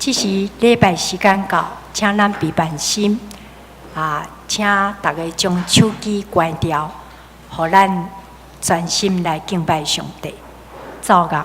這時禮拜時間到，請咱閉慢心啊！請逐家將手機關掉，予咱專心來敬拜上帝。奏樂。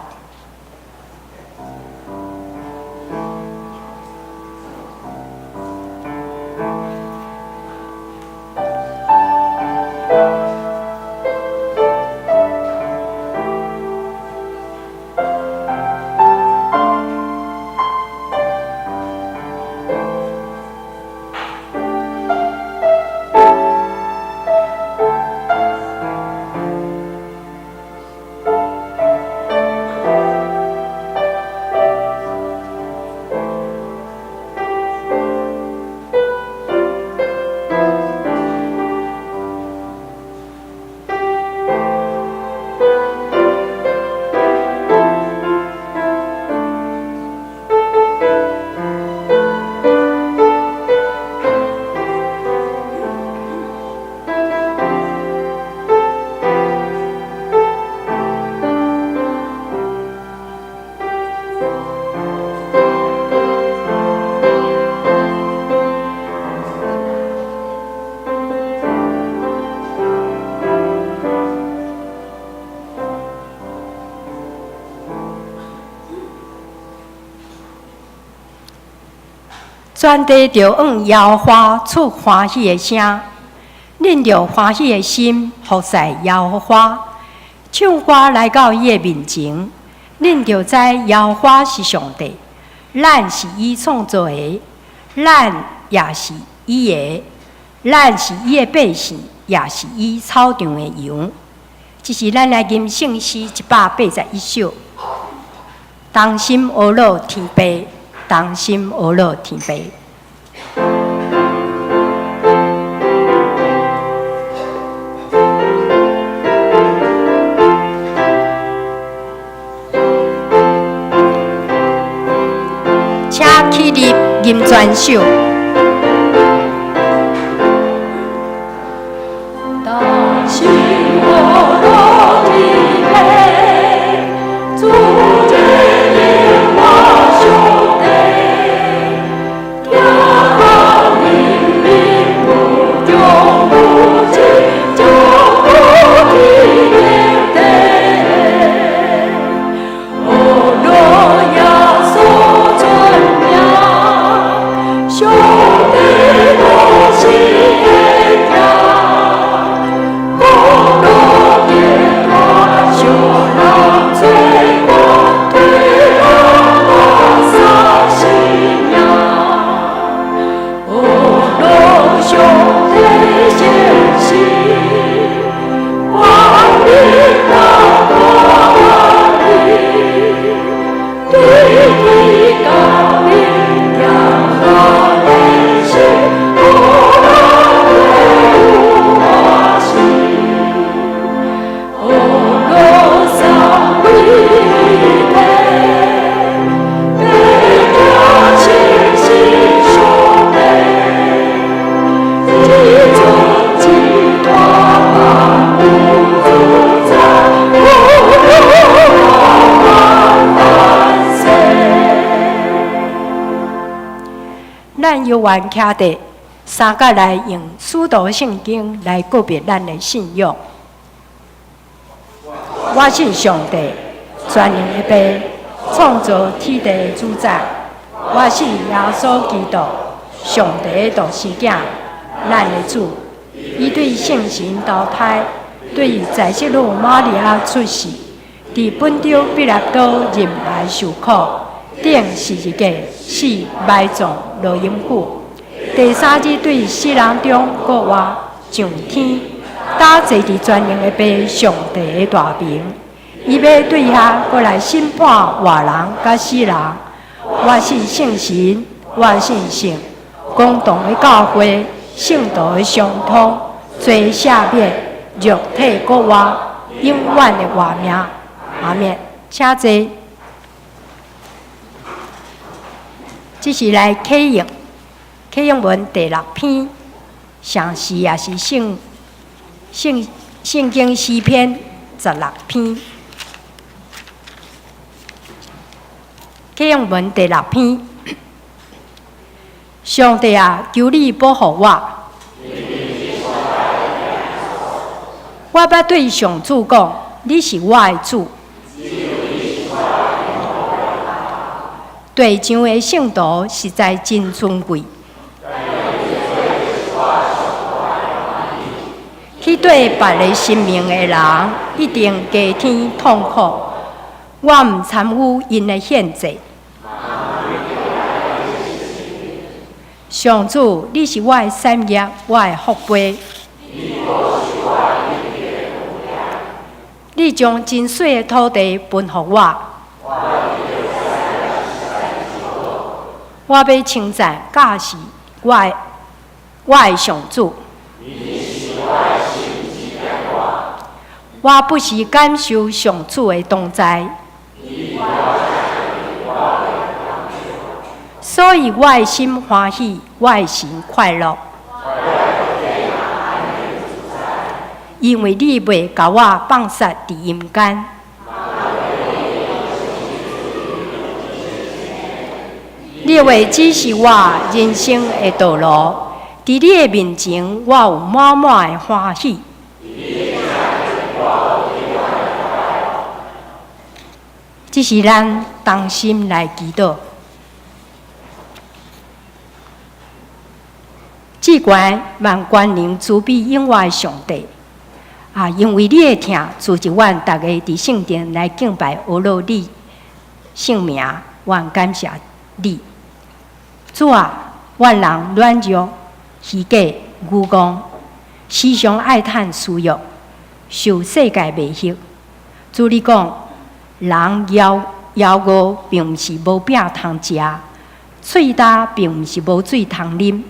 全地著向耶和華出歡喜的聲，恁著歡喜的心服侍耶和華，唱歌來到伊的面前，恁著知耶和華是上帝，咱是伊創造的，咱也是伊的，咱是伊的百姓，也是伊草場的羊。這是咱來吟聖詩181首，同心學樂天父。同心學樂天父。請起立吟全首。同心學樂天父，主耶和華上帝，聽候人民無窮無盡，祝福天地，學樂耶穌尊名，上帝無時的疼，國度變大，小人做官，推廣大撒信仰，學樂上帝誠實，光明大光明，對天高明行我的心，予人有歡喜，學樂三位一體，白行誠實上帝，至尊至大萬有主宰，有萬萬歲。咱猶原徛佇三角來用使徒聖經來告別咱的信仰。我信上帝，全能的父，創造天地的主宰。我信耶穌基督，上帝的獨生囝，咱的主。伊對聖神投胎，對在聖女瑪利亞出世，佇本丟彼拉多忍來受苦，釘十字架，死埋葬落陰府。第三日對死人中復活，上天，搭坐佇全能的父上帝的大明。伊欲對遐閣來審判活人佮死人。我信聖神，我信聖公同的教會，聖徒的相通，罪赦免，肉體復活，永遠的活命。阿們，請坐。這是來啟應，啟應文第六篇，上是也是聖經詩篇16篇。啟應文第六篇。上帝啊，求你保護我。我欲對上主講，你是我的主。地上的聖徒實在真尊貴。去對別个神明的人，一定加添痛苦。我毋參與𪜶的獻祭。上主，你是我的產業，我的福杯。你將真水的土地分予我。我欲稱讚教示我的上主。我不時感受上主的同在，所以我的心歡喜，我的神快樂。因為你袂共我放殺佇陰間。你的話指示我人生的道路，佇你的面前，我有滿滿的歡喜。這是咱同心來祈禱。至懸萬權能慈悲永活的上帝啊！因為你的疼，造就阮逐个佇聖殿來敬拜阿羅你聖名，阮感謝你。主啊，阮人軟弱、虛假、愚戇，時常愛趁私欲，受世界迷惑。主你講，人枵枵餓，並毋是無餅通食；喙焦並毋是無水通啉。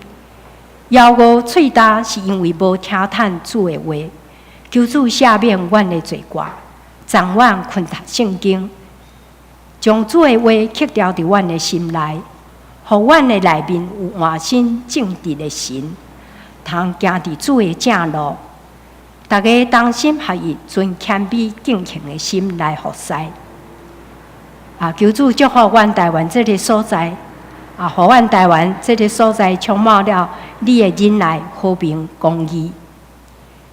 枵餓喙焦是因為無聽趁主的話。求主赦免阮的罪過，昨晚睏讀聖經，將主的話刻牢佇阮的心內，予阮的內面有換新正直的神，通行佇主的正路。逐家同心合意，存謙卑敬虔的心來服侍。啊，求主祝福阮台灣這个所在，啊，予阮台灣這个所在充滿了你的仁愛、和平、公義。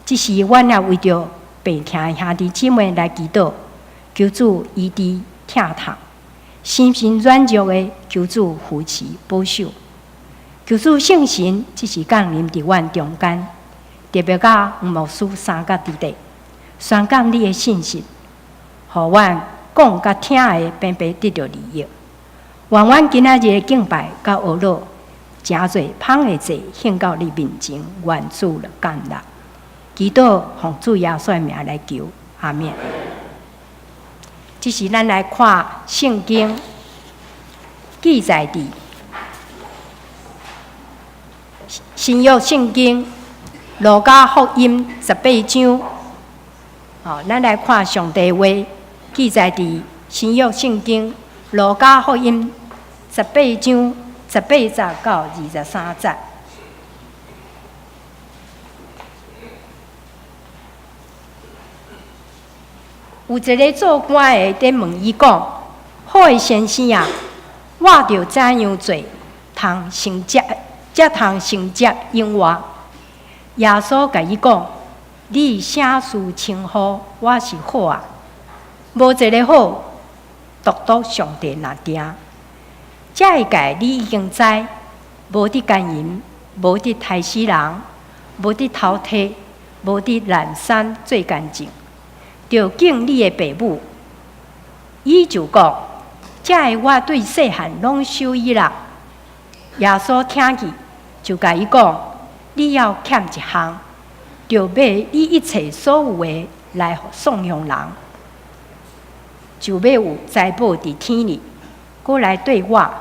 這時，阮也為著病疼的兄弟姊妹來祈禱，求主醫治疼痛，心神軟弱的，求主扶持保守。求主聖神這時降臨佇阮中間。特別佮黃牧師三角佇底，宣講你的信息，予阮講佮聽的平白得著利益。願阮今仔日的敬拜佮呵咾，成做芳的祭，獻到你面前，願主來感納。祈禱奉主耶穌的名來求，阿們。這時咱來看聖經記載佇新約聖經。路加福音18章，哦，咱來看上帝話記載佇新約聖經路加福音十八章十八節到23節。有一个做官的佇問伊講：好的先生啊，我著怎樣做，通承接，才通承接永活？耶穌共伊講：你啥事稱呼我是好啊？無一个好，獨獨上帝若定。這个誡你已經知，無得姦淫，無得刣死人，無得偷提，無得濫產做奸證，著敬你的爸母。伊就講：這个我對細漢攏守以啦。耶穌聽見，就共伊講：你猶欠一項，著賣你一切所有的來予喪窮人，就欲有財寶佇天裡，閣來綴我。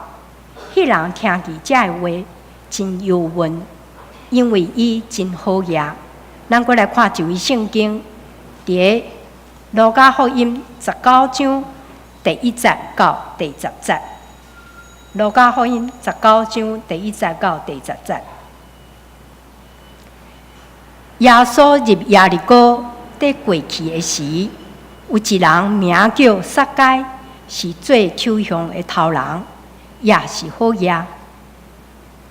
彼人聽見這个話，真憂悶，因為伊真好額。咱閣來看一位聖經，佇路加福音19章第1節到第10節。路加福音十九章第一節到第十節。耶穌入耶利哥，佇過去的時，有一人名叫撒該，是做首相的頭人，也是好額。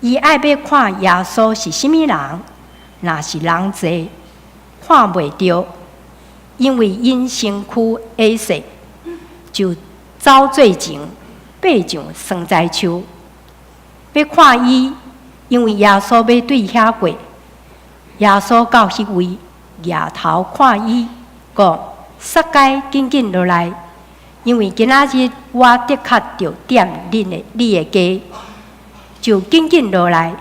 伊愛欲看耶穌是啥物人，若是人濟，看袂著，因為𪜶身軀矮細，就走做前，爬上桑棑樹，欲看伊，因為耶穌欲對遐過。耶穌到彼位，舉頭看伊，講：撒該，緊緊落來，因為今仔日我的確著踮你的家，就緊緊落來，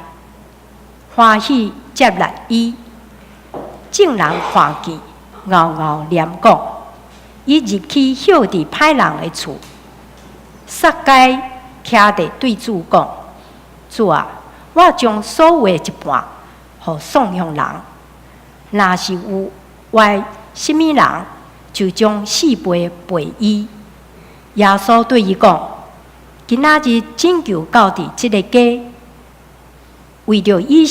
歡喜接納伊。眾人看見，敖敖念講：伊入去歇佇歹人的厝。撒該徛佇對主講：主啊，我將所有的一半，予喪鄉人，若是有歪啥物人，就將四倍賠伊。耶穌對伊講：今仔日拯救到佇這个家，為著伊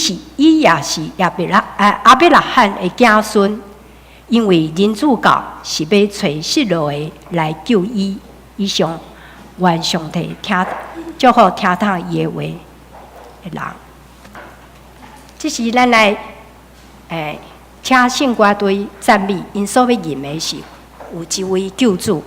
也是亞伯拉罕的子孫，因為人子到是欲揣失落的來救伊。以上，願上帝聽祝福聽透伊的話的人。這是咱來請聖歌隊讚美，𪜶所欲吟的是有一位救主。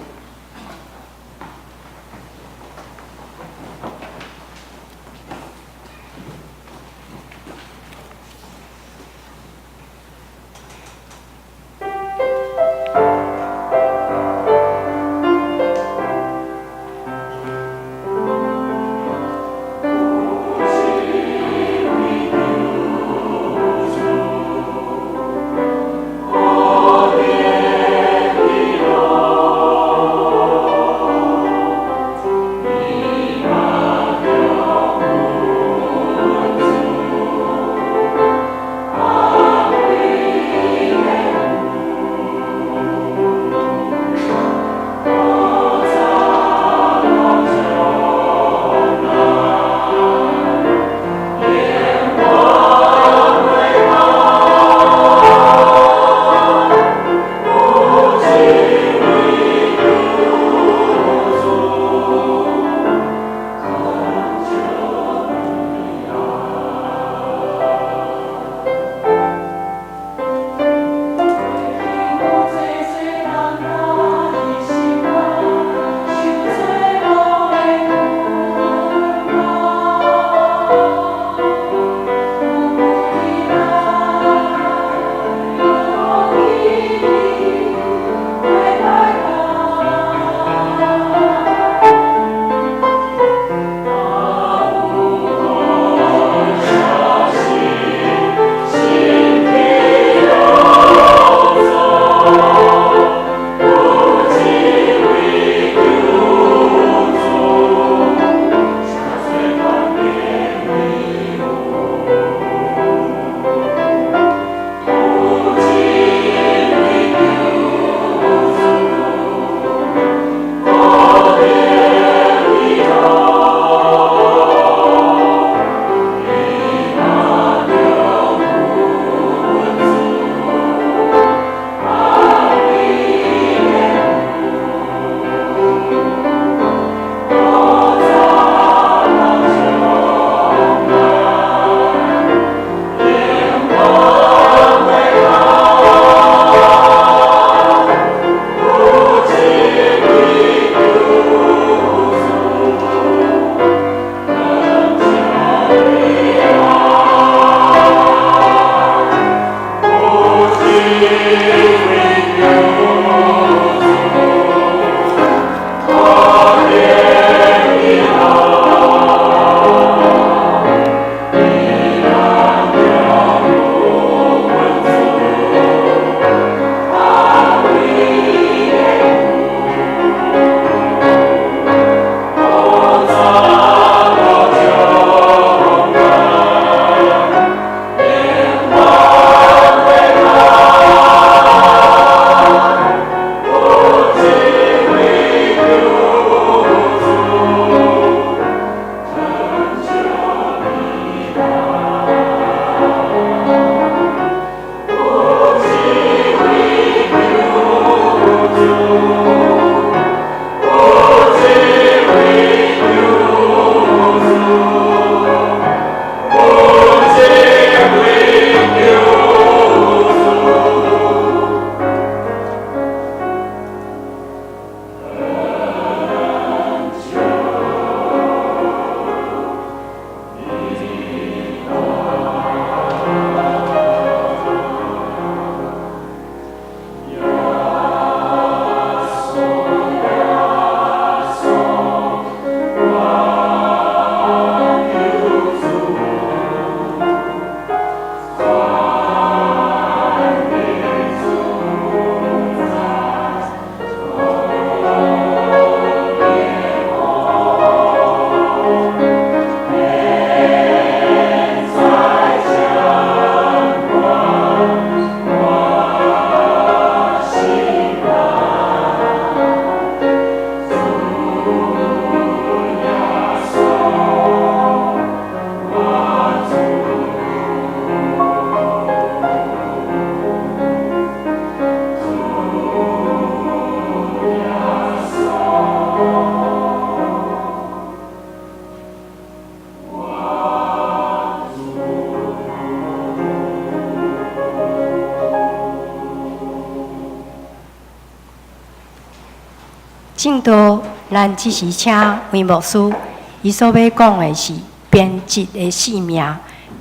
證道，咱這時請韋牧師，伊所欲講的是編織的性命，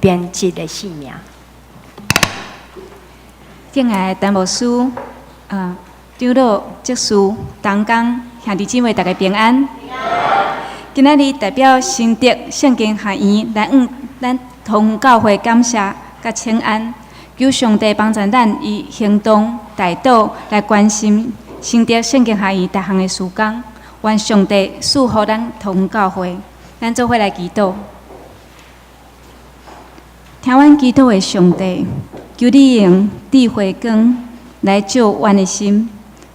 編織的性命。敬愛的陳牧師，長老、執事、同工、兄弟姊妹，大家平安。今仔日代表新竹聖經學院來向咱桃園教會感謝佮請安，求上帝幫助咱以行動代禱來關心新竹聖經學院逐項的事工。願上帝賜福咱桃園教會，咱做伙來祈禱。聽阮祈禱的上帝，求你用智慧光來照阮的心，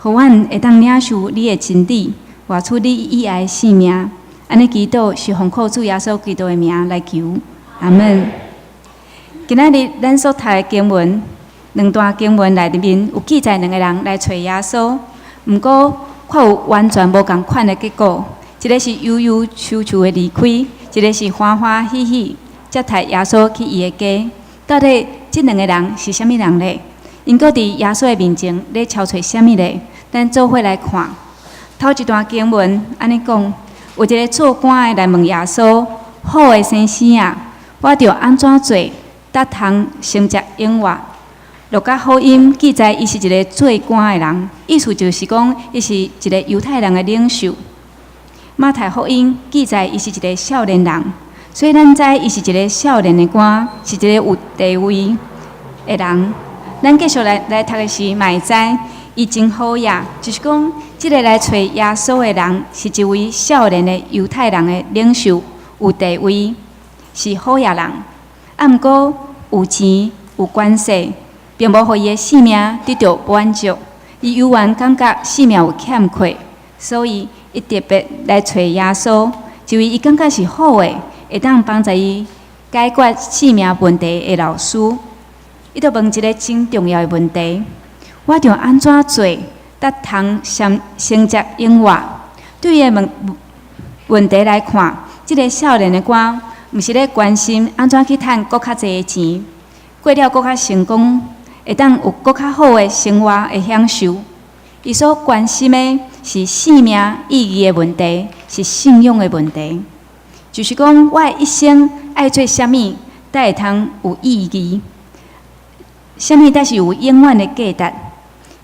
予阮會當領受你的真理，活出你喜愛的生命。按呢祈禱是奉靠主耶穌基督的名來求，阿門。今仔日咱所讀的經文，兩段經文內面有記載兩个人來揣耶穌，毋過卻有完全無仝款的結果。一个是憂憂愁愁的離開，一个是歡歡喜喜接待耶穌去伊的家。到底這兩个人是啥物人咧？𪜶閣佇耶穌的面前咧敲揣啥物咧？咱做伙來看。頭一段經文按呢講，有一个做官的來問耶穌：“好的先生啊，我著按怎做，才通承接永活？”路加福音記載，伊是一个做官的人，意思就是講，伊是一个猶太人的領袖。馬太福音記載，伊是一个少年人，所以咱知伊是一个少年的官，是一个有地位的人。咱繼續來讀的是，嘛會知伊真好額，就是講，這个來揣耶穌的人是一位少年的猶太人的領袖，有地位，是好額人。啊，毋過有錢有權勢，並無予伊的性命得著滿足。伊猶原感覺性命有欠缺，所以伊特別來揣耶穌，一位伊感覺是好的，會當幫助伊解決性命問題的老師。伊就問一个真重要的問題：我著按怎做，才通承接永活？對伊的問題來看，這个少年的官，毋是咧關心按怎去趁閣較濟的錢，過了閣較成功，會當有閣較好的生活的享受。伊所關心的是生命意義的問題，是信仰的問題。就是講，我的一生愛做啥物，才會通有意義？啥物才是有永遠的價值？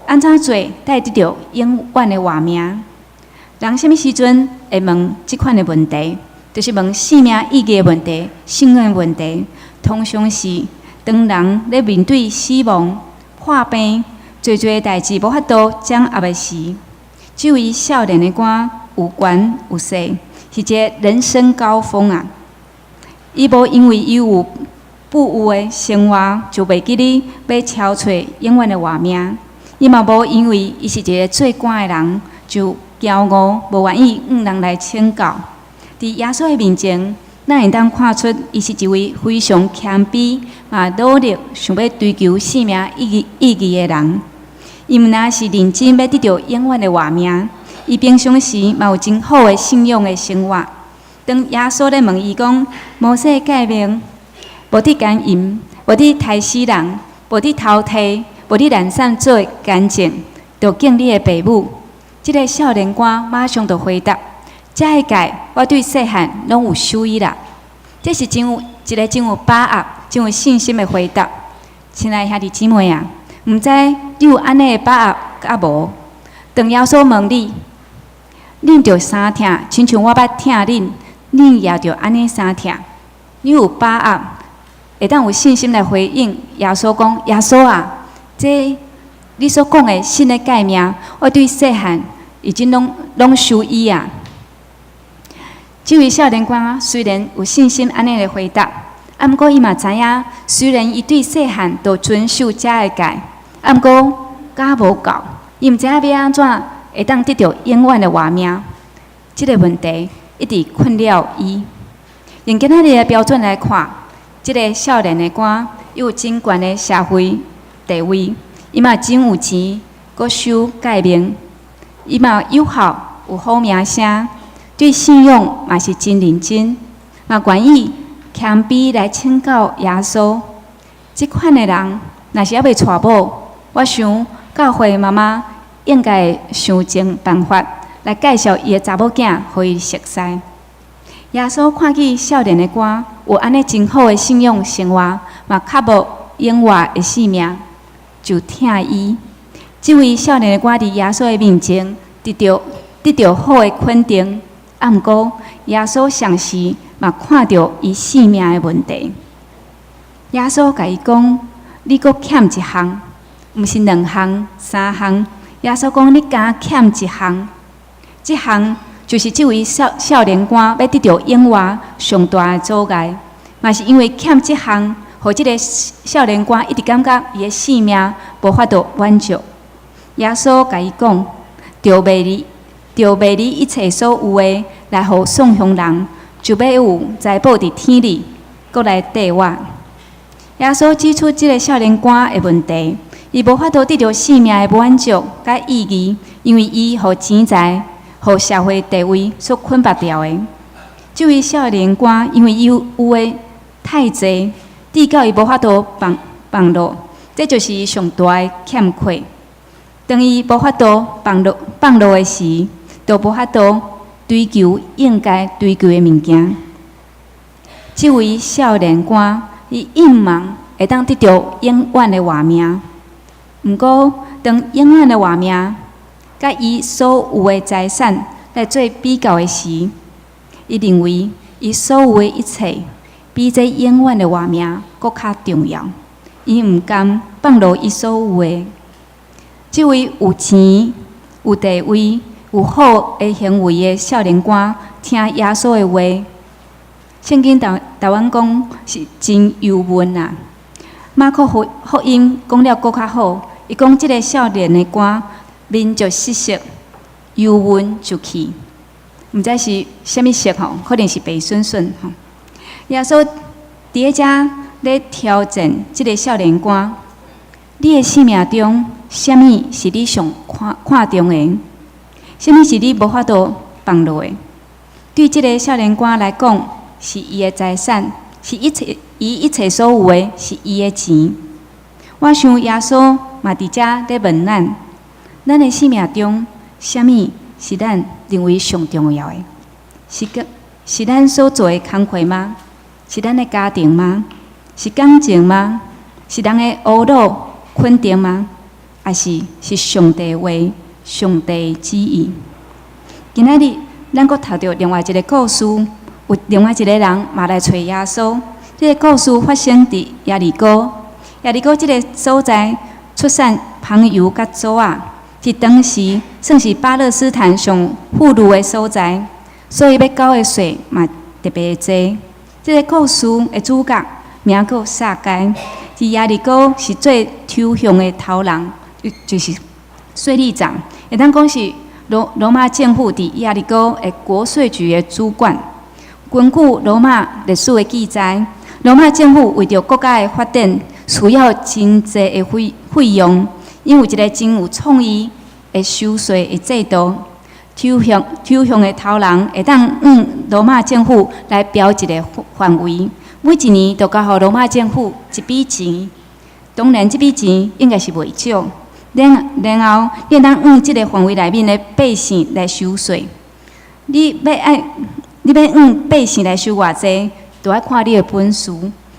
按怎做才會得著永遠的活命？人啥物時陣會問這款的問題？就是問生命意義的問題、信仰的問題。通常是當人咧面對死亡、破病、濟濟代誌無法度掌握的時，這位少年的官有權有勢，是一个人生高峰啊！伊無因為伊有富有的生活，就袂記得欲敲揣永遠的活命。伊嘛無因為伊是一个做官的人，就驕傲，無願意向人來請教。佇耶穌的面前，咱會當看出伊是一位非常謙卑、嘛努力想欲追求生命意義的人。伊毋但是認真欲得著永遠的活命，伊平常時嘛有真好的信仰的生活。當耶穌咧問伊講：摩西誡命，無得姦淫，無得刣死人，無得偷提，無得濫散做見證，著敬你的爸母。這个少年官馬上就回答：這个誡我對細漢攏有守依啦。這是真有一个真有把握、真有信心的回答。親愛兄弟姊妹啊，毋知你有按呢的把握抑無？當耶穌問你，恁著相疼，親像我捌疼恁，恁也著按呢相疼。你有把握，會當有信心來回應耶穌講：耶穌啊，這你所講的新的誡命，我對細漢已經攏守依啊。這位少年官雖然有信心按呢來回答，啊，毋過伊嘛知影，雖然伊對細漢都遵守這个誡，啊，毋過敢無夠，伊毋知影欲按怎會當得著永遠的活命。這个問題一直困擾伊。用今仔日的標準來看，這个少年的官伊有真懸的社會地位，伊嘛真有錢，閣守誡命，伊嘛有孝有好名聲。對信仰嘛是真認真，嘛願意謙卑來請教耶穌。這款的人，若是猶未娶某，我想教會媽媽應該會想盡辦法來介紹伊的查某囝，予伊熟似。耶穌看見少年的官有按呢真好的信仰生活，嘛渴慕永活的性命，就疼伊。這位少年的官佇耶穌的面前得著好的肯定，啊，毋過耶穌同時嘛看著伊性命的問題。耶穌共伊講：你閣欠一項，毋是兩項、三項。耶穌講：你敢欠一項，這項就是這位少年官欲得著永活上大的阻礙，嘛是因為欠這項，予這个少年官一直感覺伊的性命無法度滿足。耶穌共伊講：著賣你一切所有的，來予喪窮人，就欲有財寶佇天裡，閣來綴我。耶穌指出這个少年官的問題，伊無法度得著性命的滿足佮意義，因為伊予錢財、予社會地位所捆縛牢的。這位少年官因為伊有的太濟，致到伊無法度放落，這就是伊上大的欠缺。當伊無法度放落的時，就無法度追求應該追求的物件。這位少年官，伊向望會當得著永遠的活命。毋過，當永遠的活命佮伊所有的財產來做比較的時，伊認為伊所有的一切比這永遠的活命閣較重要。伊毋甘放落伊所有的。這位有錢、有地位、有好的行為的少年官，聽耶穌的話，聖經台灣講是真憂悶啊。馬可福音講了閣較好，伊講這个少年的官面就失色，憂悶就去，毋知是啥物色吼，可能是白順順吼。耶穌佇咧遮咧挑戰這个少年官，你的生命中，啥物是你上看重的？啥物是你無法度放落的？對這个少年官來講，是伊的財產，是一切伊一切所有的，是伊的錢。我想耶穌嘛佇遮咧問咱：咱的生命中，啥物是咱認為上重要的？是咱所做的工課嗎？是咱的家庭嗎？是感情嗎？是人的呵咾肯定嗎？抑是上帝話、上帝旨意？今仔日咱閣讀著另外一个故事，有另外一个人嘛來揣耶穌。這个故事發生佇耶利哥。耶利哥這个所在出產香油佮棗仔，佇當時算是巴勒斯坦上富裕的所在，所以欲繳的稅嘛特別濟。這个故事的主角名叫撒該，佇耶利哥是做抽象的頭人，就是稅吏長，會當講是羅馬政府佇耶利哥的國稅局的主管。根據羅馬歷史的記載，羅馬政府為著國家的發展，需要真濟的費用。𪜶有一个真有創意的收稅的制度，抽象的頭人會當向羅馬政府來標一个範圍，每一年就交予羅馬政府一筆錢。當然，這筆錢應該是袂少。然後，你會當按這个範圍內面的百姓來收稅。你欲按百姓來收偌濟，就愛看你的本事。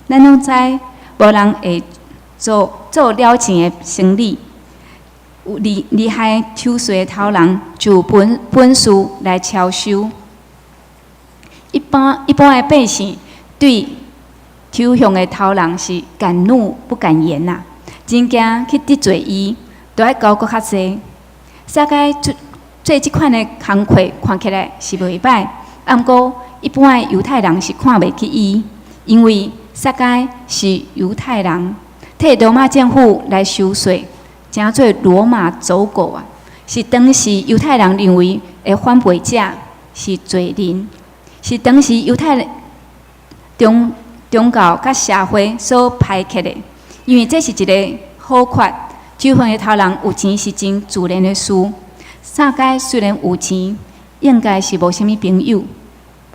咱攏知，無人會做了錢的生理。有厲害抽稅的頭人就有本事來超收。一般的百姓對抽象的頭人是敢怒不敢言呐，真驚去得罪伊，就愛交閣較濟。撒該做這款的工課，看起來是袂䆀，啊，毋過一般的猶太人是看袂起伊，因為撒該是猶太人，替羅馬政府來收稅，成做羅馬走狗啊！是當時猶太人認為的反背者，是罪人，是當時猶太宗教佮社會所排斥的，因為這是一个好缺，抽象的頭人有錢是真自然的事。撒該雖然有錢，應該是無啥物朋友。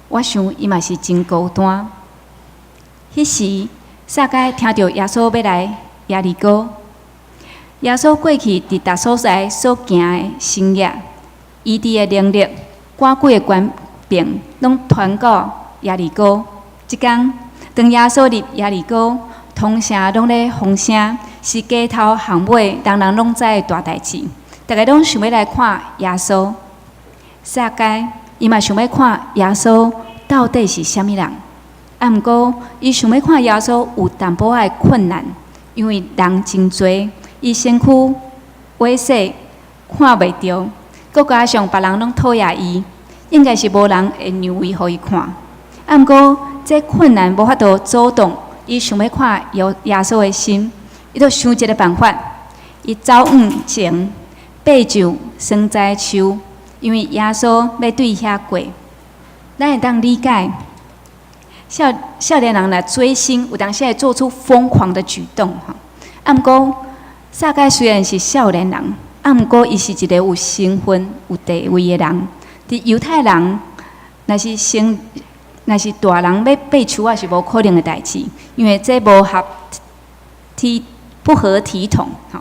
我想伊嘛是真孤單。彼時，撒該聽著耶穌欲來耶利哥，耶穌過去佇逐所在所行的神蹟，醫治的能力，趕鬼的權柄，攏傳到耶利哥。這工，當耶穌入耶利哥，通城攏咧風聲，是街頭巷尾，人人攏知的大代誌。逐家攏想欲來看耶穌。撒該伊嘛想欲看耶穌到底是啥物人。啊，毋過伊想欲看耶穌有淡薄仔的困難，因為人真濟，伊身軀萎縮，看袂著，閣加上別人攏討厭伊，應該是無人會讓位予伊看。啊，毋過這困難無法度阻擋伊想欲看耶耶穌的心，伊就想一个辦法，伊走向前，爬上桑棑樹，因為耶穌欲對遐過。咱會當理解，少少年人若追星，有當時會做出瘋狂的舉動，吼。啊，毋過撒該雖然是少年人，啊，毋過伊是一个有身份、有地位的人。佇猶太人，若是成，若是大人欲爬樹仔是無可能的代誌，因為這無合體不合體統，吼。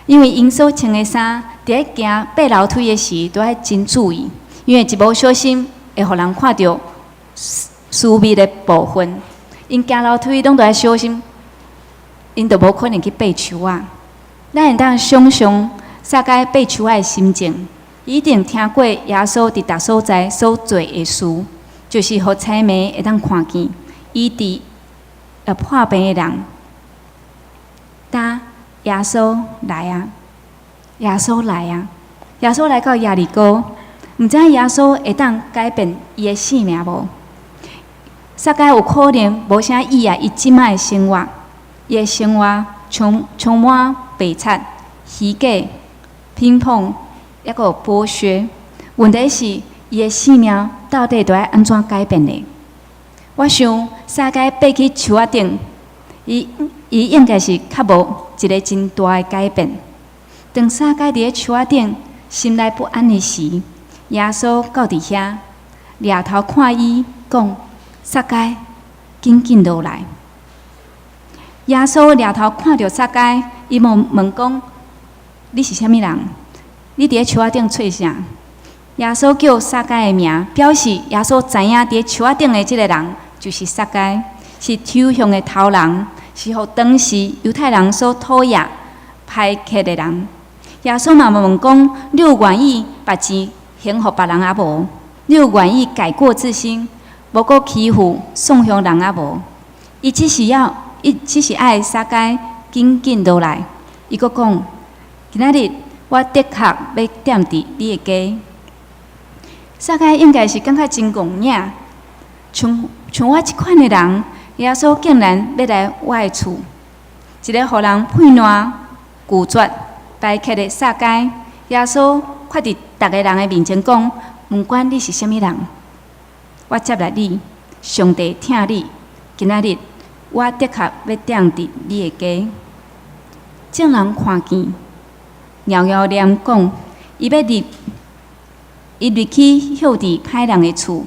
因為𪜶所穿的衫，佇咧行爬樓梯的時，都愛真注意，因為一無小心會予人看著私密的部分。𪜶行樓梯攏著愛小心，𪜶就無可能去爬樹仔。咱會當想像撒該爬樹仔的心情，伊一定聽過耶穌佇逐所在所做的事，就是予豺盲會當看見，醫治破病的人。當耶穌來啊，耶穌來啊，耶穌來到耶利哥，毋知耶穌會當改變伊的性命無？撒該有可能無啥意愛伊這擺的生活，伊的生活充充滿白賊、虛假、貧窮，抑閣有剝削。問題是，伊的性命到底著愛按怎改變呢？我想撒該爬去樹仔頂，伊伊應該是較無一个真大的改變。當撒該佇咧樹仔頂心內不安的時，耶穌到佇遐，掠頭看伊，講：撒該，緊緊落來。耶穌掠頭看著撒該，伊問問講：你是啥物人？你佇咧樹仔頂揣啥？耶穌叫撒該的名，表示耶穌知影佇咧樹仔頂的這个人就是撒該，是抽象的頭人，是予當時猶太人所討厭、排斥的人。耶穌嘛問講：你有願意把錢還予別人啊無？你有願意改過自新，無閣欺負喪鄉人啊無？伊只是要，伊只是愛撒該緊緊落來。伊閣講：今仔日我的確欲踮佇你的家。撒該應該是感覺真戇影，像像我這款的人，耶穌竟然欲來我的厝，一个予人屁爛、拒絕、排斥的撒該，耶穌卻佇逐个人的面前講：毋管你是啥物人，我接納你，上帝疼你。今仔日我的確欲踮佇你的家。眾人看見，拗拗念講，伊欲入，伊入去歇佇歹人的厝。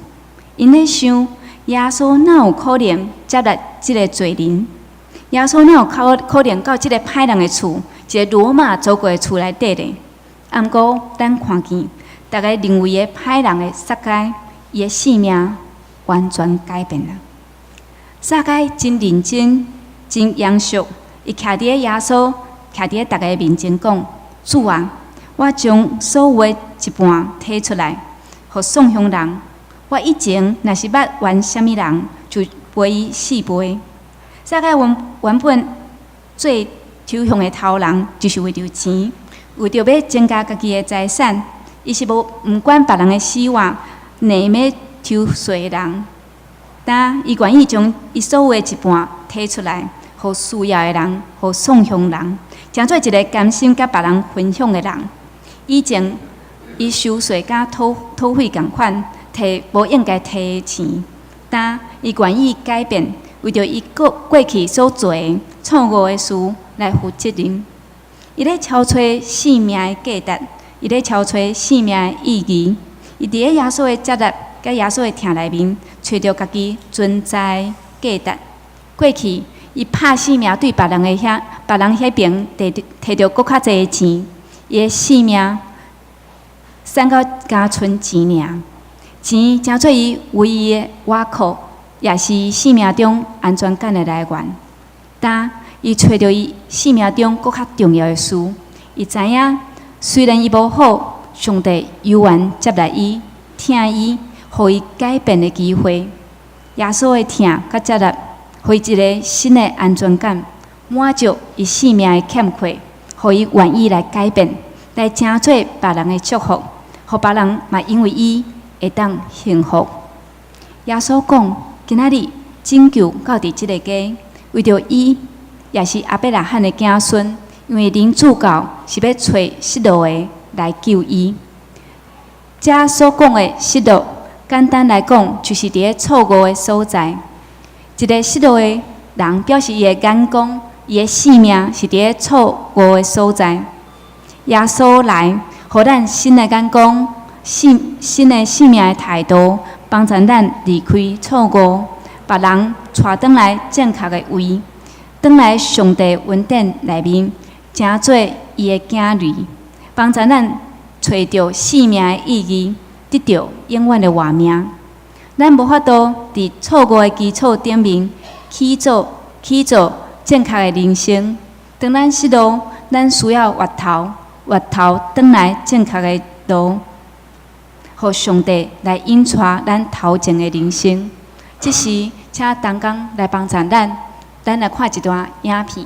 𪜶咧想，耶穌哪有可能接納這个罪人？耶穌哪有可可能到這个歹人的厝，一个羅馬祖國的厝內底咧？啊，毋過咱看見，逐家認為的歹人的撒該，伊的性命完全改變了。撒該真認真、真嚴肅，伊徛佇咧耶穌，徛佇咧逐家面前講：主啊，我將所有的一半提出來，予喪鄉人。我以前若是捌冤啥物人，就賠伊四倍。撒該原原本做抽象的頭人，就是為著錢，為著欲增加家己的財產，伊是無毋管別人的死活，寧欲偷稅的人。但伊願意將伊所有的一半提出來，予需要的人，予喪鄉人，成做一个甘心佮別人分享的人。以前伊收稅佮討討費仝款，提無應該提的錢，但伊願意改變，為著伊過過去所做的錯誤的事來負責任。伊咧敲揣生命的價值，伊咧敲揣生命的意義。伊佇咧耶穌的接納佮耶穌的疼內面，揣著家己存在價值。過去伊拍死命對別人的遐，別人彼爿提提著閣較濟的錢，伊的性命。省到敢賰錢爾，錢成做伊唯一的倚靠，也是伊生命中安全感的來源。但伊揣著伊生命中閣較重要的事，伊知影雖然伊無好，上帝猶原接納伊、疼伊，予伊改變的機會。耶穌的疼佮接納，予伊一个新的安全感，滿足伊生命的欠缺，予伊願意來改變，來成做別人的祝福，予別人嘛因為伊會當幸福。耶穌講：今仔日拯救到佇這个家，為著伊，也是亞伯拉罕的子孫，因為人子到是欲揣失落的來救伊。這所講的失落，簡單來講，就是佇咧錯誤的所在。一个失落的人，表示伊的眼光、伊的生命是佇咧錯誤的所在。耶穌來，予咱新的眼光、新新的生命的態度，幫助咱離開錯誤，把人帶轉來正確的位，轉來上帝恩典內面，成做伊的囝兒，幫助咱揣著生命的意義，得著永遠的活命。咱無法度佇錯誤的基礎頂面起做正確的人生。當咱失落，咱需要回頭，回頭轉來正確的路，予上帝來引帶咱頭前的人生。這時，請同工來幫助咱，咱來看一段影片。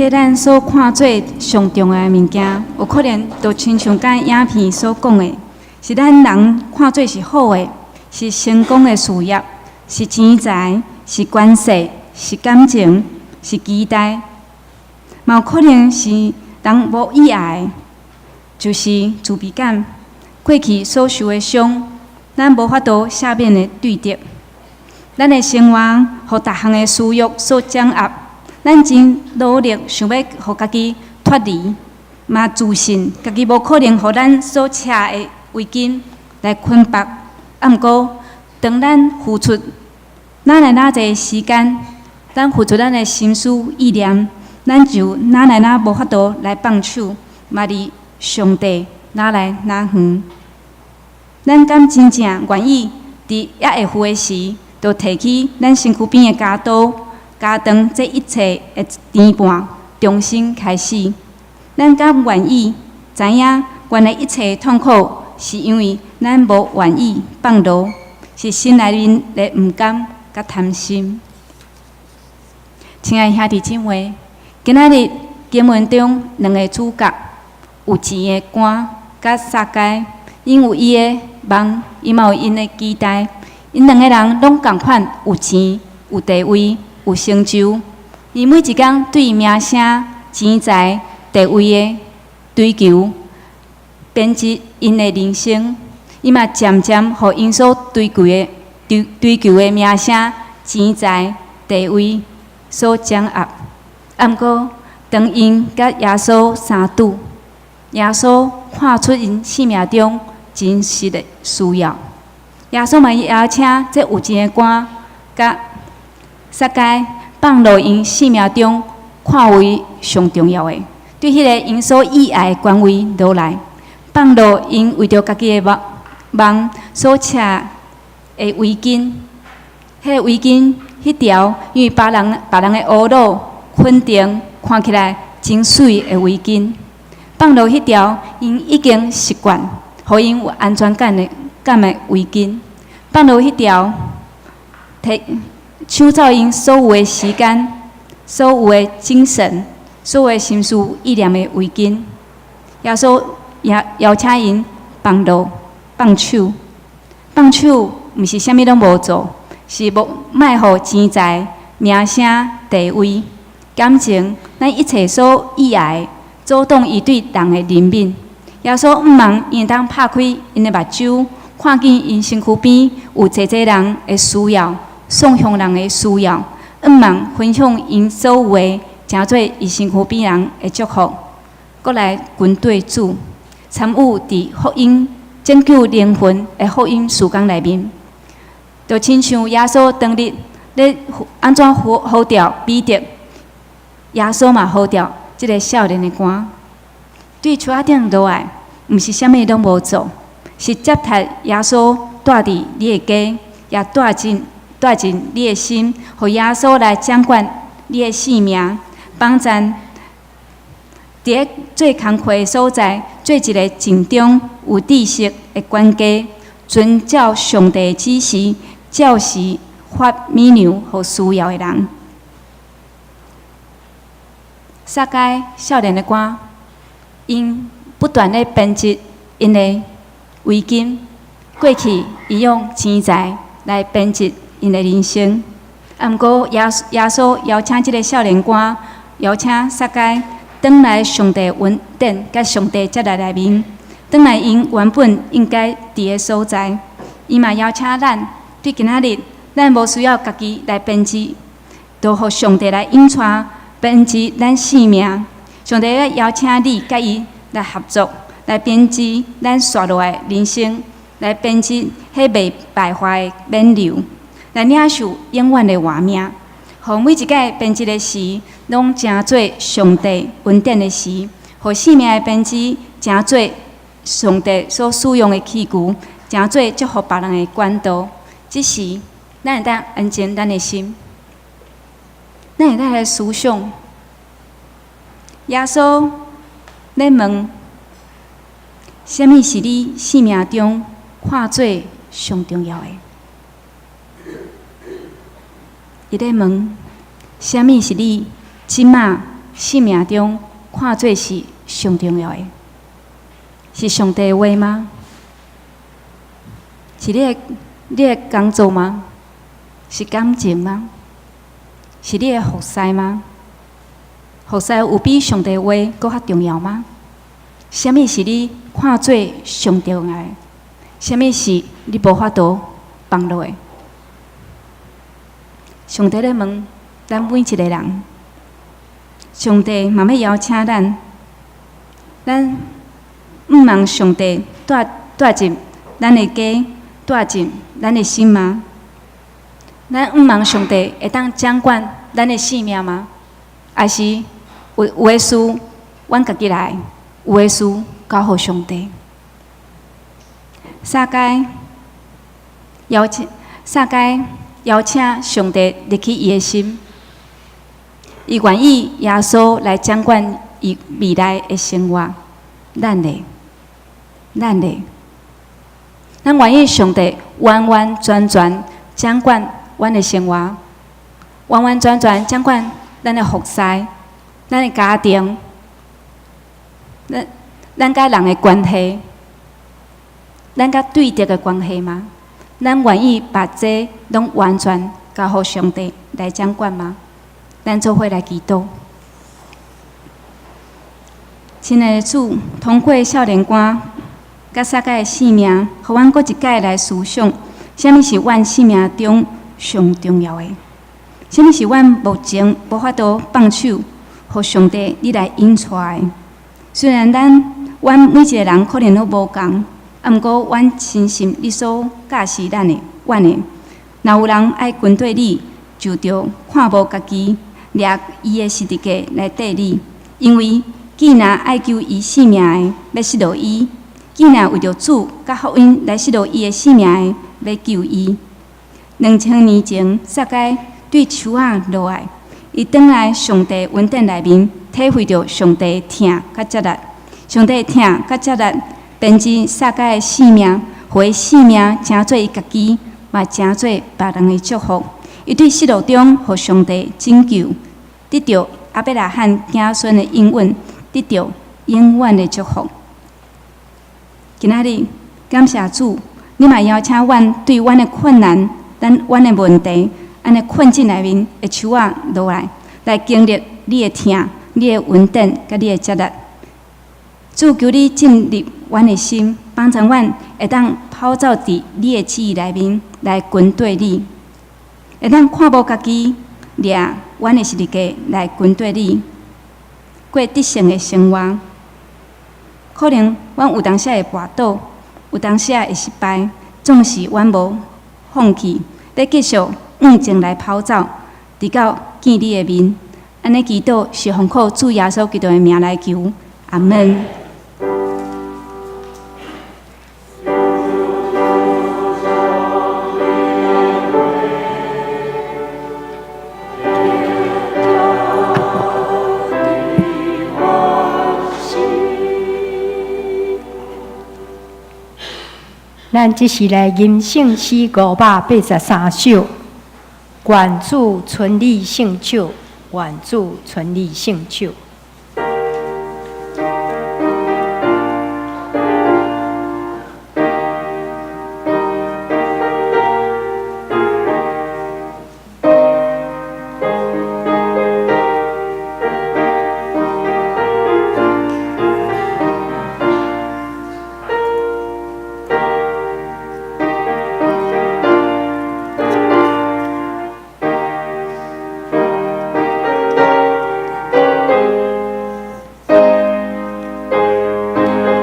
這咱所看做上重要的物件，有可能就親像敢影片所講的，是咱人看做是好的，是成功的事業，是錢財，是關係，是感情，是期待，嘛有可能是人無意愛的，就是自卑感，過去所受的傷，咱無法度赦免的對敵，咱的生活予逐項的私欲所掌握。咱真努力想欲予家己脫離，嘛自信家己無可能予咱所車的圍巾來捆縛。啊，毋過當咱付出哪來哪濟時間，咱付出咱的心思意念，咱就哪來哪無法度來放手，嘛離上帝哪來哪遠。咱敢真正願意佇猶會赴的時，就提起咱身軀邊的鉸刀？加斷這一切的牽絆，重新開始。咱敢願意知影，原來一切痛苦是因為咱無願意放落，是心內面的毋甘佮貪心。親愛兄弟姊妹，今仔日經文中兩个主角，有錢的官佮撒該，𪜶有伊的夢，伊嘛有𪜶的期待。𪜶兩个人攏仝款有錢、有地位、有成就，伊每一工對名聲、錢財、地位的追求，編織𪜶的人生。伊嘛漸漸予𪜶所追求的名聲、錢財、地位所掌握。啊，毋過當𪜶佮耶穌相拄，耶穌看出𪜶生命中真實的需要。耶穌嘛邀請這有錢的官佮撒該放落𪜶生命中看為上重要的，對彼个𪜶所意愛的權位落來，放落𪜶為著家己的夢夢所車的圍巾，彼个圍巾彼條因為別人的呵咾肯定，看起來真媠的圍巾，放落彼條𪜶已經習慣，予𪜶有安全感的圍巾，放落彼條，提搶走𪜶所有的時間、所有的精神、所有的心思意念的圍巾。耶穌邀邀請𪜶放落、放手、放手，毋是啥物攏無做，是無莫予錢財、名聲、地位、感情，咱一切所意愛的，阻擋伊對人的憐憫。耶穌向望𪜶會當拍開𪜶的目睭，看見𪜶身軀邊有濟濟人的需要，送向人的需要，向望分享𪜶所有的，成做伊身軀邊人的祝福，閣來跟綴主，參與佇福音拯救靈魂的福音事工內面，就親像耶穌當日咧按怎呼呼召彼得，耶穌嘛呼召這个少年的官，對樹仔頂落來，毋是啥物攏無做，是接納耶穌蹛佇你的家，也帶進你的心，予耶穌來掌管你的性命，幫贊佇咧做工課的所在，做一个盡忠有知識的管家，遵照上帝指示，照時發米糧予需要的人。撒該少年的官，𪜶不斷咧編織𪜶的圍巾，過去伊用錢財來編織𪜶的人生。啊，毋過耶穌邀請這个少年官，邀請撒該轉來上帝恩典，佮上帝接納內面，轉來𪜶原本應該佇的所在。伊嘛邀請咱，對今仔日，咱無需要家己來編織，就予上帝來引帶編織咱生命。上帝欲邀請你佮伊來合作，來編織咱紲落來人生，來編織彼袂敗壞的冕旒，來領受永遠的活命。予每一擺編織的時，攏成做上帝恩典的時，予生命的編織成做上帝所使用的器具，成做祝福別人的管道。這時，咱會當安靜咱的心，咱會當來思想。耶穌咧問：啥物是你生命中看做上重要的？伊咧問：啥物是你這馬生命中看做是上重要的？是上帝的話嗎？是你的工作嗎？是感情嗎？是你的服侍嗎？服侍有比上帝話閣較重要嗎？啥物是你看做上重要的？啥物是你無法度放落的？上帝咧問咱每一個人，上帝嘛欲邀請咱，咱向望上帝帶入咱的家，帶入咱的心嗎？咱向望上帝會當掌管咱的性命嗎？還是有的事，阮家己來，有的事交予上帝。撒該邀請上帝入去伊的心，伊願意耶穌來掌管伊未來的生活。咱咧，咱咧，咱願意上帝完完全全掌管阮的生活，完完全全掌管咱的服侍、咱的家庭、咱佮人的關係，咱佮對敵的關係嗎？咱願意把這攏完全交予上帝來掌管嗎？咱做伙來祈禱。親愛的主，通過少年官佮撒該的生命，予阮閣一擺來思想，啥物是阮生命中上重要的？啥物是阮目前無法度放手，予上帝你來引帶的？雖然阮每一個人可能攏無仝，啊，毋過阮深信你所教示咱的，阮的。若有人愛跟綴你，就著看無家己，掠伊的十字架來綴你。因為既若愛救伊性命的，欲失落伊；既若為著主佮福音來失落伊的性命的，欲救伊。2000年前，撒該對樹仔落來，伊轉來上帝恩典內面，體會著上帝疼佮接納，上帝疼佮接納，編織撒該的性命，予伊性命成做伊家己，嘛成做別人的祝福。伊對失落中，予上帝拯救，得著亞伯拉罕子孫的應允，得著永遠的祝福。今仔日感謝主，你嘛邀請阮對阮的困難、阮的問題、按呢困境內面的樹仔落來，來經歷你的疼、你的恩典佮你的接納。主，求你進入阮的心，幫助阮會當跑走佇你的旨意內面來跟綴你，會當看無家己，掠阮的十字架來跟綴你，過得勝的生活。可能阮有當時會跋倒，有當時會失敗，總是阮無放棄，欲繼續向前來跑走，直到見你的面。按呢祈禱是奉靠主耶穌基督的名來求，阿門。咱這時來吟聖詩583首，願主垂你聖手，願主垂你聖手。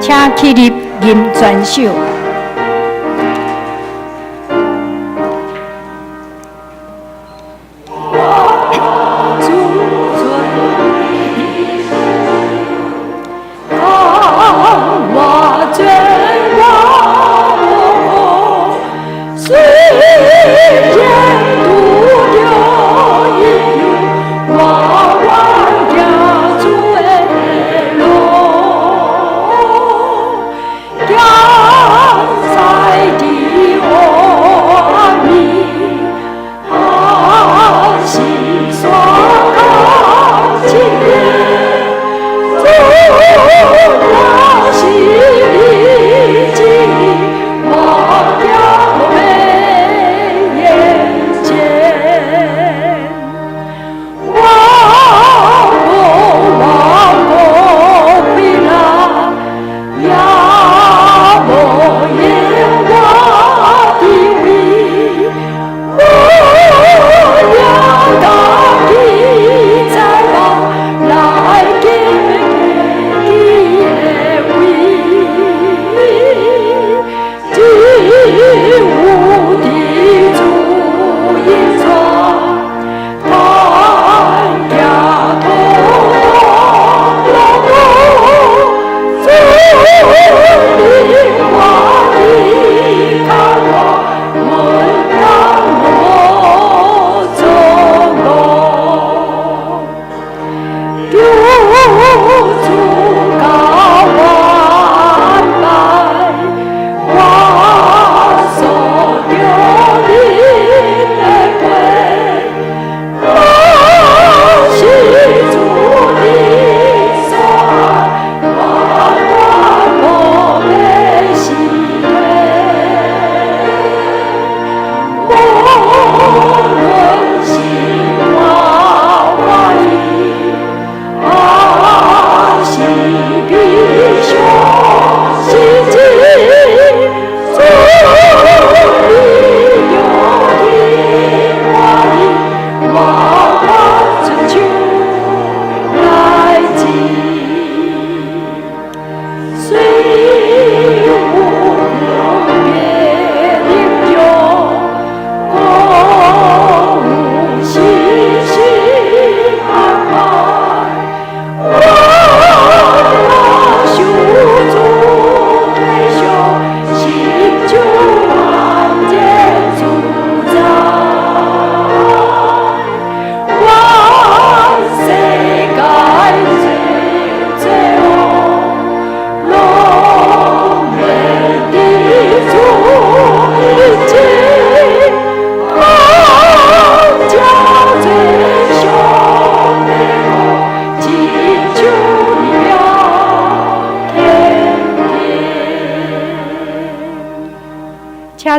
請起立吟全首。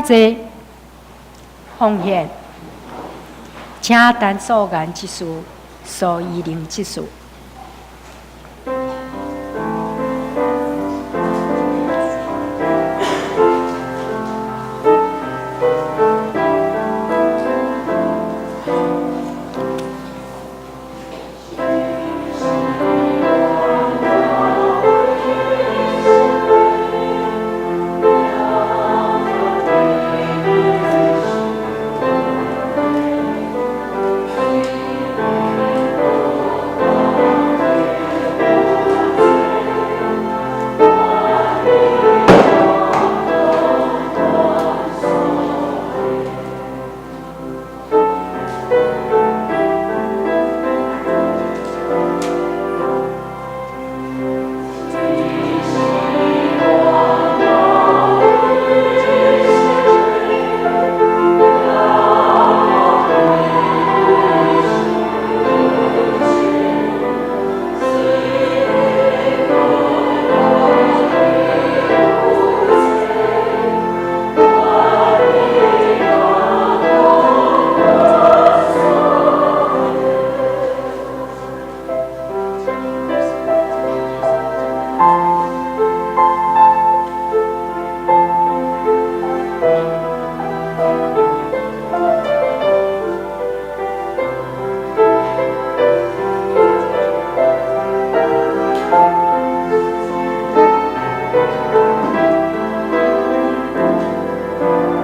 請坐。奉獻，請陳素顏執事、蘇依玲執事。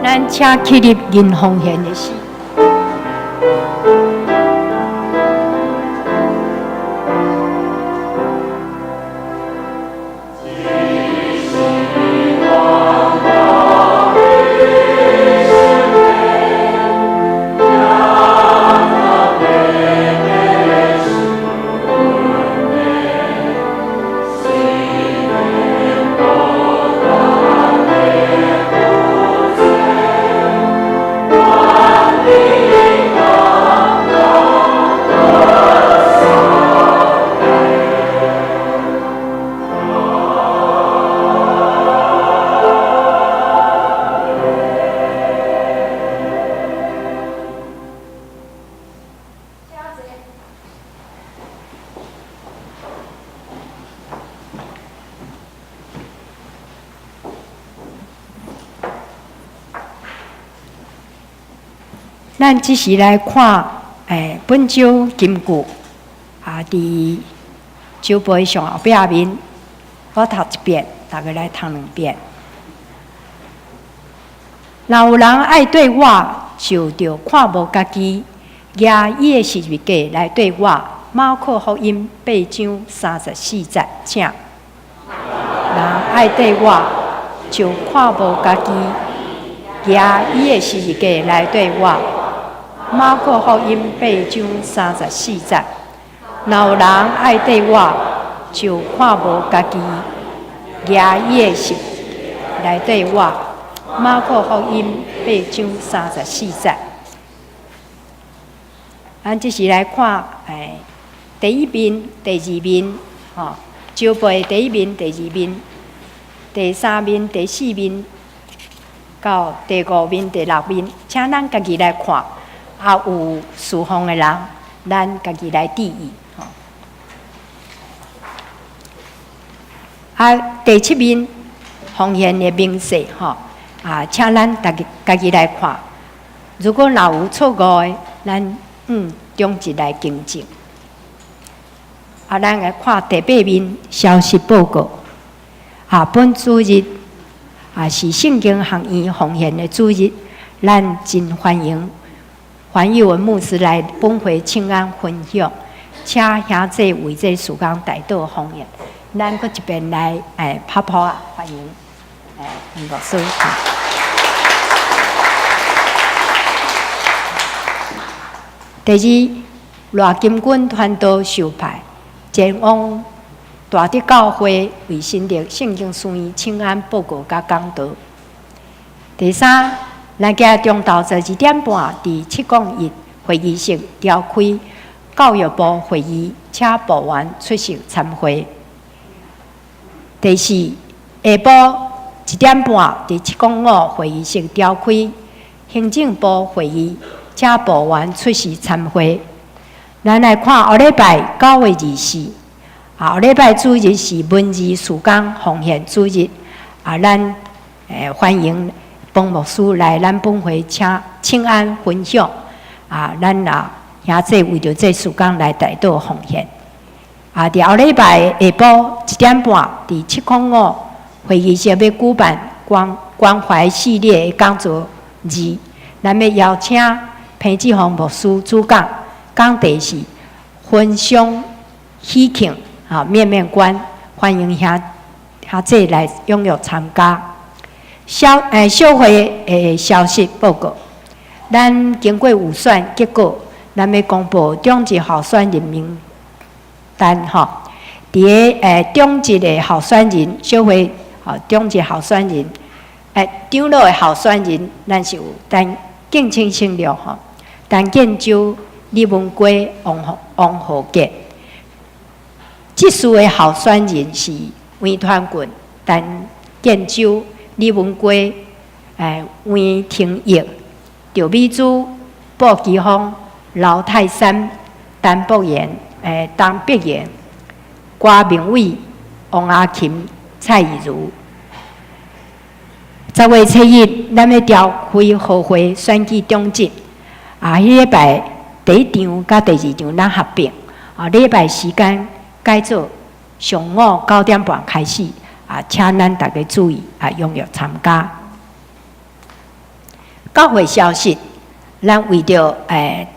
咱請起立銀奉獻的時。咱這時來看，本周金句啊，佇周報上後壁面，我讀一遍，逐家來讀兩遍。若有人愛綴我，就著看無家己，舉伊的十字架來綴我。馬可福音八章三十四節，請。人愛綴我，就看無家己，舉伊的十字架來綴我。馬可福音八章三十四節，若有人愛綴我，就看無家己，舉伊的十來綴我。馬可福音八章三十四節。咱這時來看，第一面、第二面，吼，周報第一面、第二面、第三面、第四面，到第五面、第六面，請咱家己來看。啊，有事奉的人，咱家己來注意。吼。啊，第七面奉獻的明細，吼，啊，請咱家己家己來看。如果若有錯誤的，咱中一來更正。啊，咱來看第八面消息報告。啊，本主日啊是聖經學院奉獻的主日，咱真歡迎黃玉文牧師來本會請安分享，請兄弟為這事工代禱奉獻。咱閣一遍來拍噗仔歡迎牧師。第二，賴金軍傳道受派前往大德教會為新竹聖經書院請安報告佮講道。第三，咱今日中晝12點半，佇701會議室召開教育部會議，請部員出席參會。第四，下晡1點半，佇705會議室召開行政部會議，請部員出席參會。咱來看後禮拜9月24，啊，後禮拜主日是文字事工奉獻主日，啊，咱歡迎彭牧師來咱本會請請安分享，啊，咱啊兄弟為著這事工來代禱奉獻。啊，佇後禮拜下晡1點半，佇705會議室欲舉辦關關懷系列的講座二，咱欲邀請彭志宏牧師主講，講題是分享喜慶啊面面觀，歡迎兄兄弟來踴躍參加。小會的消息報告，咱經過預選結果，咱欲公布長執候選人名單吼。佇个長執的候選人，小會吼長執候選人，長老的候選人，咱是有陳敬請省略吼，陳建州、李文圭、王王浩傑。執事的候選人是黃團棍、陳建州、李文圭、黃廷玉、趙美珠、布基峰、劉泰山、陳博賢、陳碧賢、郭明偉、王阿琴、蔡怡如。10月7日，咱欲召開合會選舉長執。啊，彼禮拜第一場佮第二場咱合併。啊，禮拜時間改做上午9點半開始。啊，請咱逐家注意啊，踴躍參加。教會消息，咱為著台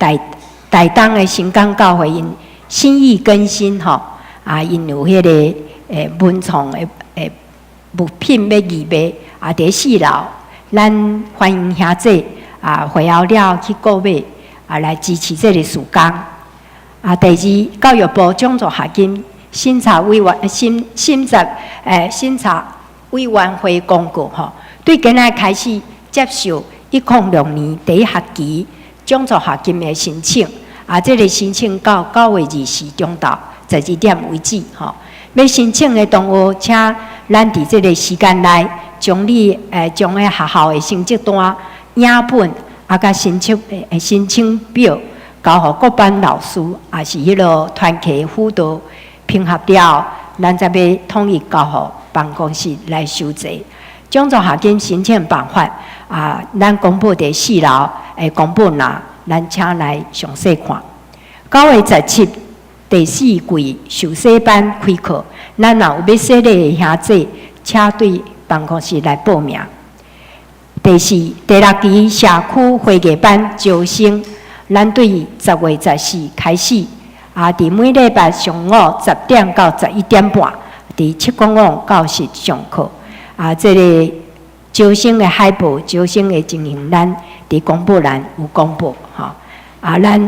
台東的神岡教會𪜶心意更新吼，啊，𪜶有彼个文創的物品欲義賣，啊，佇四樓，咱歡迎兄弟啊，會後了去購買啊，來支持這个事工。啊，第二，教育部獎助學金審查委員審審查審查委員會公告吼，對今仔開始接受106年第一學期獎助學金的申請，啊，這个申請到9月24中晝12點為止吼。欲申請的同學，請咱佇這个時間內，將你將彼學校的成績單、影本啊，佮申請表交予各班老師，抑是彼个團契輔導評核了後，咱才欲統一交予辦公室來收集。獎助學金申請辦法啊，咱公布佇四樓的公布欄，咱請來詳細看。9月17，第四季受洗班開課，咱若有欲洗禮的兄弟，請對辦公室來報名。第四、第六期社區花藝班招生，咱對10月14開始，啊，佇每禮拜上午10點到11點半，佇705教室上課。啊，這个招生的海報、招生的情形，咱佇公布欄有公布，吼。啊，咱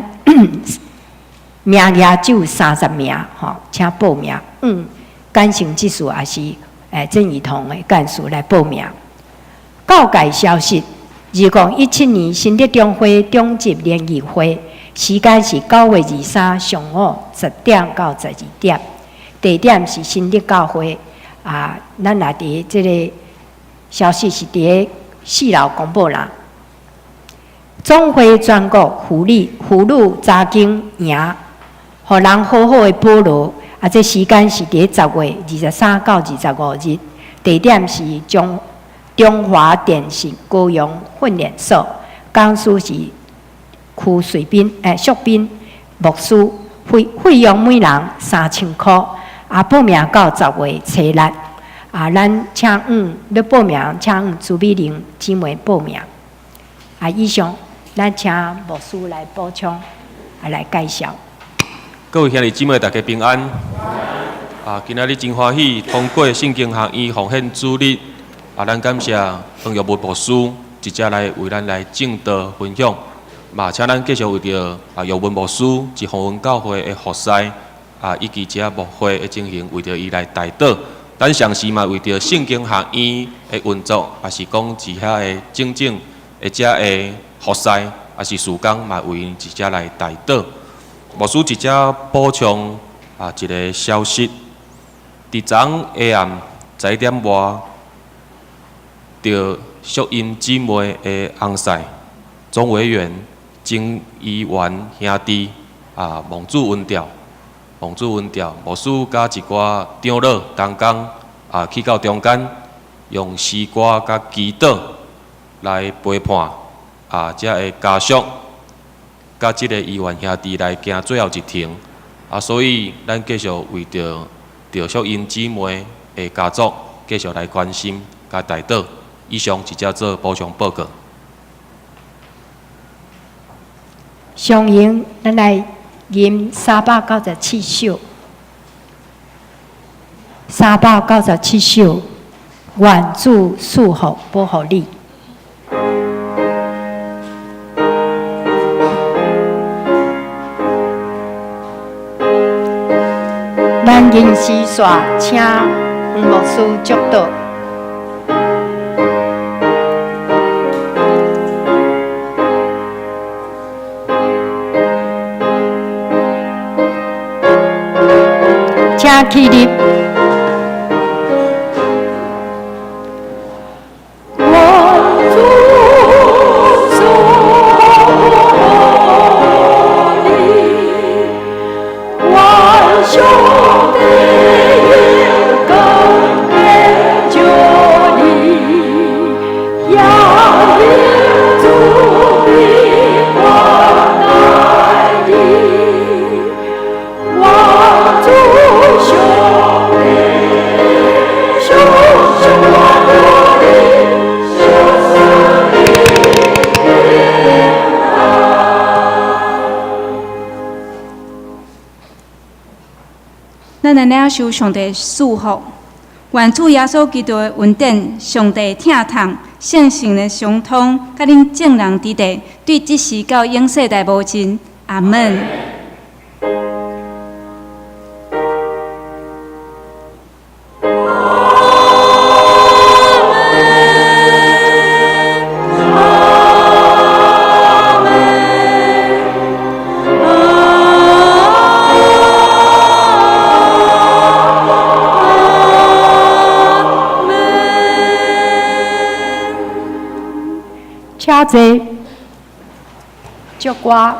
名額只有30名，吼，請報名。感性執事抑是鄭怡彤的幹事來報名。教界消息：2017年新德中會長執聯誼會，時間是9月23上午10點到12點，地點是新德教會。啊，咱也佇這个消息是佇四樓公布欄。總會全國婦女婦女查經營，予人好好的保留。啊，這時間是佇10月23到25日，地點是中中華電信高雄訓練所，講師是區瑞斌淑斌牧師，費費用每人3000箍，啊，報名到10月初六，啊，咱請欲報名，請朱美玲姊妹報名。啊，以上咱請牧師來補充，啊，來介紹。各位兄弟姊妹，大家平安。啊，今仔日真歡喜通過聖經學院奉獻主日。啊，咱感謝黃玉文牧師直接來為咱來證道分享。嘛，請咱繼續為著啊玉文牧師及宏恩教會的服侍啊，以及這牧會的情形，為著伊來代禱。咱同時嘛為著聖經學院的運作，抑是講佇遐的種種的遮的服侍，抑是事工，嘛為𪜶直接來代禱。牧師直接補充啊一个消息，佇昨下暗11點外，著淑英姊妹的翁婿钟维元、曾怡元兄弟啊，望主恩召，望主恩召，牧师佮一寡长老同工啊，去到中间，用诗歌佮祈禱來陪伴啊，遮的家屬佮這个怡元兄弟來行最後一程啊，所以咱繼續為著著淑英姊妹的家族繼續來關心佮代禱。以上直接做補充報告。相應，咱來吟397首，397首，願主賜福保護你。咱吟詩煞，請黃牧師祝禱。請起立。願主賜福你，願上帝榮光遍照你，耶和慈悲關待你，願主上帝常常保護你，常賜你平安。咱來領受上帝賜福，願主耶穌基督的恩典、上帝疼痛、聖神的相通，佮恁眾人佇地，對這時到永世代無盡。阿門。請坐，祝歌。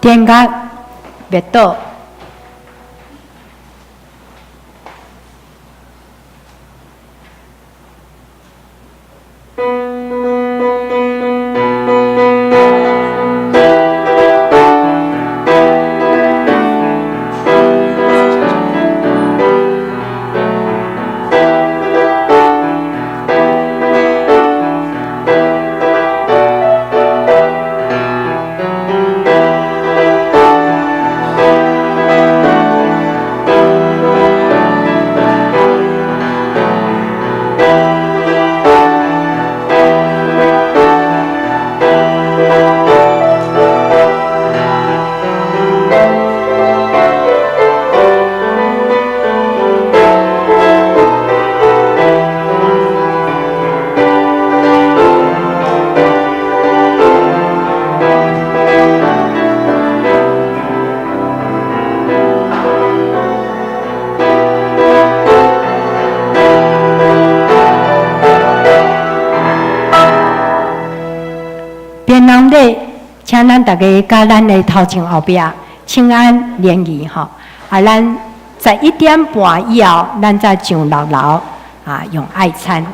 電壓滅倒。請咱逐家佮咱的頭前後壁請安聯誼吼。啊，咱11點半以後，咱再上六樓啊，用愛餐。